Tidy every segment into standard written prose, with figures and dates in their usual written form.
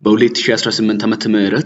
በ2018 ዓ.ም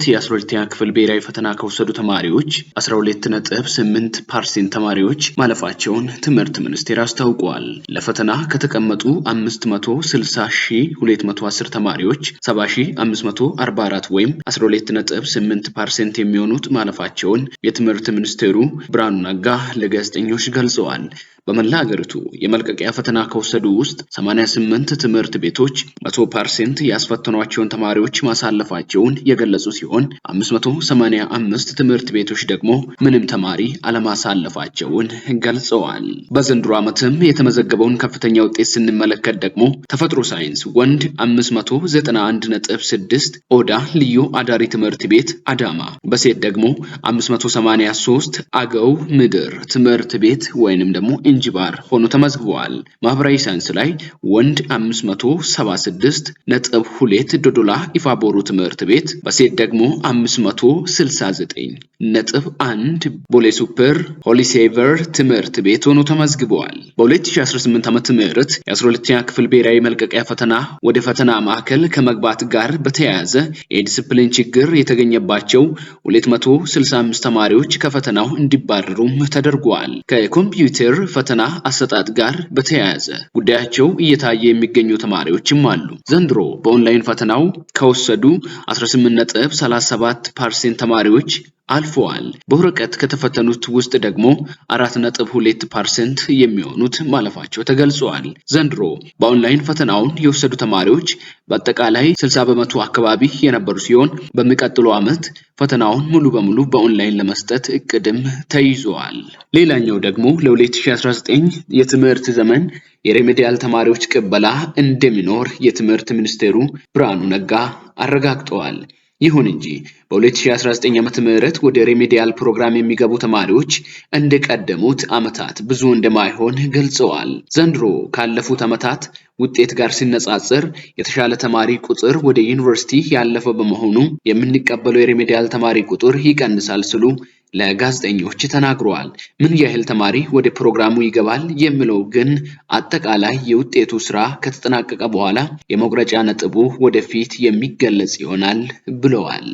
የ12ኛ ክፍል ብሔራዊ ፈተና ከወሰዱ ተማሪዎች 12.8% ተማሪዎች ማለፋቸውን ትምህርት ሚኒስቴር አስታውቋል። ለፈተና ከተቀመጡ 560,210 ተማሪዎች 70,544 ወይም 12.8% የሚሆኑት ማለፋቸውን የትምህርት ሚኒስቴሩ ብርሃኑ ነጋ ለጋዜጠኞች ገልጸዋል። በመላ ሀገሪቱ የመልቀቂያ ፈተና ከወሰዱ ውስጥ 88 ትምህርት ቤቶች 100% ያስፈተኗቸውን ተማሪዎች ማሳለፋቸውን የገለጹ ሲሆን፣ 585 ትምህርት ቤቶች ደግሞ ምንም ተማሪ አለማሳለፋቸውን ገልጸዋል። በዘንድሮ ዓመትም የተመዘገበውን ከፍተኛ ውጤት ስንመለከት ደግሞ ተፈጥሮ ሳይንስ ወንድ 591.6 ኦዳ ልዩ አዳሪ ትምህርት ቤት አዳማ፣ በሴት ደግሞ 583 አገው ምድር ትምህርት ቤት ወይንም ደግሞ እንጅባር ሆኖ ተመዝግበዋል። ማህበራዊ ሳይንስ ላይ ወንድ 576.2 ዶዶላ ኢፋቦሩ ትምህርት ቤት፣ በሴት ደግሞ 569.1 ቦሌ ሱፐር ሆሊሴቨር ትምህርት ቤት ሆኖ ተመዝግበዋል። በ2018 ዓ.ም የ12ኛ ክፍል ብሔራዊ መልቀቂያ ፈተና ወደ ፈተና ማዕከል ከመግባት ጋር በተያያዘ የዲስፕሊን ችግር የተገኘባቸው 265 ተማሪዎች ከፈተናው እንዲባረሩም ተደርጓል። ከኮምፒውተር ፈተና አሰጣጥ ጋር በተያያዘ ጉዳያቸው እየታየ የሚገኙ ተማሪዎችም አሉ። ዘንድሮ በኦንላይን ፈተናው ከወሰዱ 18.37% ተማሪዎች አልፈዋል። በወረቀት ከተፈተኑት ውስጥ ደግሞ 4.2% የሚሆኑት ማለፋቸው ተገልጿል። ዘንድሮ በኦንላይን ፈተናውን የወሰዱ ተማሪዎች በአጠቃላይ 60% አካባቢ የነበሩ ሲሆን፣ በሚቀጥለው ዓመት ፈተናውን ሙሉ በሙሉ በኦንላይን ለመስጠት እቅድም ተይዟል። ሌላኛው ደግሞ ለ2019 የትምህርት ዘመን የ remedial ተማሪዎች ቅበላ እንደሚኖር የትምህርት ሚኒስቴሩ ብርሃኑ ነጋ አረጋግጠዋል። ይሁን እንጂ በ2019 ዓ.ም ወደ remedial ፕሮግራም የሚገቡ ተማሪዎች እንደቀደሙት ዓመታት ብዙ እንደማይሆን ገልጸዋል። ዘንድሮ ካለፉት ዓመታት ውጤት ጋር ሲነጻጸር የተሻለ ተማሪ ቁጥር ወደ ዩኒቨርሲቲ ያለፈ በመሆኑ የምንቀበለው የ remedial ተማሪ ቁጥር ይቀንሳል ሲሉ ለጋዜጠኞች ተናግረዋል። ምን ያህል ተማሪ ወደ ፕሮግራሙ ይገባል የሚለው ግን አጠቃላይ የውጤቱ ስራ ከተጠናቀቀ በኋላ የመቁረጫ ነጥቡ ወደፊት የሚገለጽ ይሆናል ብለዋል።